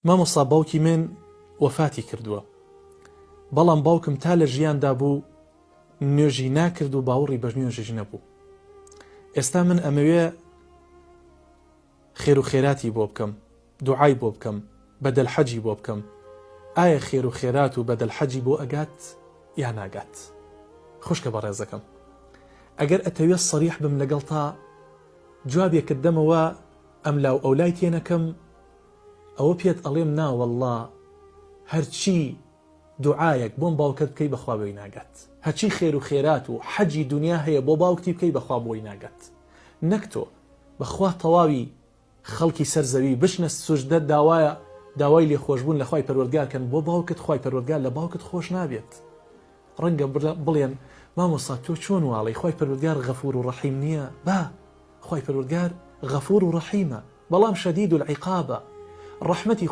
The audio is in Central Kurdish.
مامۆستا باوکی من وەفاتی کردووە بەڵام باوکم تا لە ژیاندا بوو نوێژی ناکرد و باوەڕی بە نوێژیش نەبوو ئێستا من ئەمەوێ خێر و خێراتی بۆ بکەم دوعای بۆ بکەم بەدەل حەجی بۆ بکەم ئایا خێر و خێرات و بەدەل حەجی بۆ ئەگات یا ناگات خوشکە بەڕێزەکەم ئەگەر ئەتەوێ سەریح بم لەگەڵ تا جوابێکت دەمەوە ئەملاو ئەولای تێنەکەم ئەوە پێت ئەڵێم نا وەڵڵا هەرچی دوعایەک بۆم باوکت بکەی بەخوا بۆی ناگات هەرچی خێر و خێرات و حەجی دونیا هەیە بۆ باوکتی بکەی بەخوا بۆی ناگات نەک تۆ بەخوا تەواوی خەڵکی سەر زەوی بچنە سوجدە داوایە داوای لێخۆشبوون لە خوای پەروەردگار کەن بۆ باوکت خوای پەروەردگار لە باوکت خۆش نابێت ڕەنگە بڵێن مامۆستا تۆ چۆن واڵی خوای پەروەردگار غەفور و ڕەحیم نییە با خوای پەروەردگار غەفور و ڕەحیمە بەڵام شدید العقابە ڕەحمەتی.